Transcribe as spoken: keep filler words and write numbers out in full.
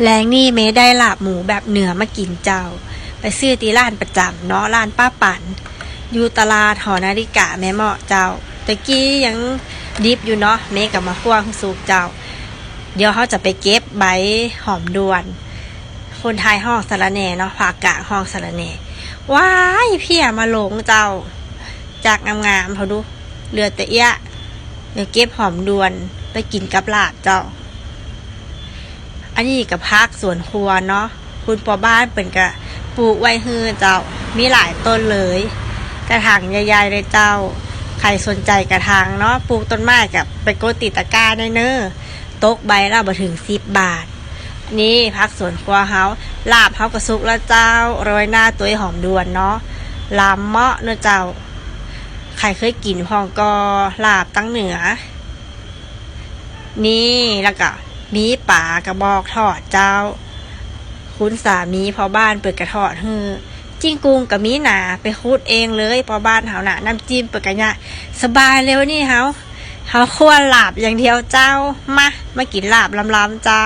แลงนี่เมย์ได้ลาบหมูแบบเหนือมากิ๋นเจ้า ไปซื้อตี้ร้านประจ๋ำเนาะ ร้านป้าปั๋น อยู่ตลาดหอนาฬิกาแม่เมาะเจ้า ตะกี้ยังดิบอยู่เนาะ เมย์ก็มาคั่วหื้อสุกเจ้า เดี๋ยวเฮาจะไปเก็บใบหอมด่วน คนไทยฮ้องสะระแหน่เนาะ ภาคกลางฮ้องสะระแหน่ ว้าย เพี้ยมาหลงเจ้า จักงามๆ เฮาดู เหลือแต่เอี้ย เดี๋ยวเก็บหอมด่วนไปกิ๋นกับลาบเจ้า อันนี้ก็ผักสวนครัวเนาะ คุณป้อบ้านเปิ้นก็ปลูกไว้หื้อเจ้า มีหลายต้นเลย กระถางใหญ่ๆ เลยเจ้า ใผสนใจ๋กระถางเนาะ ปลูกต้นไม้ก็ไปกดตี้ตะกร้าได้เน้อ ตกใบละบ่เถิงสิบบาท นี่ผักสวนครัวเฮา ลาบเฮาก็สุกแล้วเจ้า โรยหน้าตวยหอมด่วนเนาะ ลำเมาะเนาะเจ้า ใผเคยกิ๋นพ่องก่อ ลาบตังเหนือ นี่ แล้วก็มีป๋ากระบอกทอดเจ้า คุณสามีพ่อบ้านเปิ้นก็ทอดหื้อ จิงกุงก็มีหนา ไปขุดเองเลย ป้อบ้านเฮาน่ะ น้ำจิ้มเปิ้นก็เยียะ สบายเลยวันนี้เฮา เฮาคั่วลาบอย่างเดียวเจ้า มา มากิ๋นลาบลำๆ เจ้า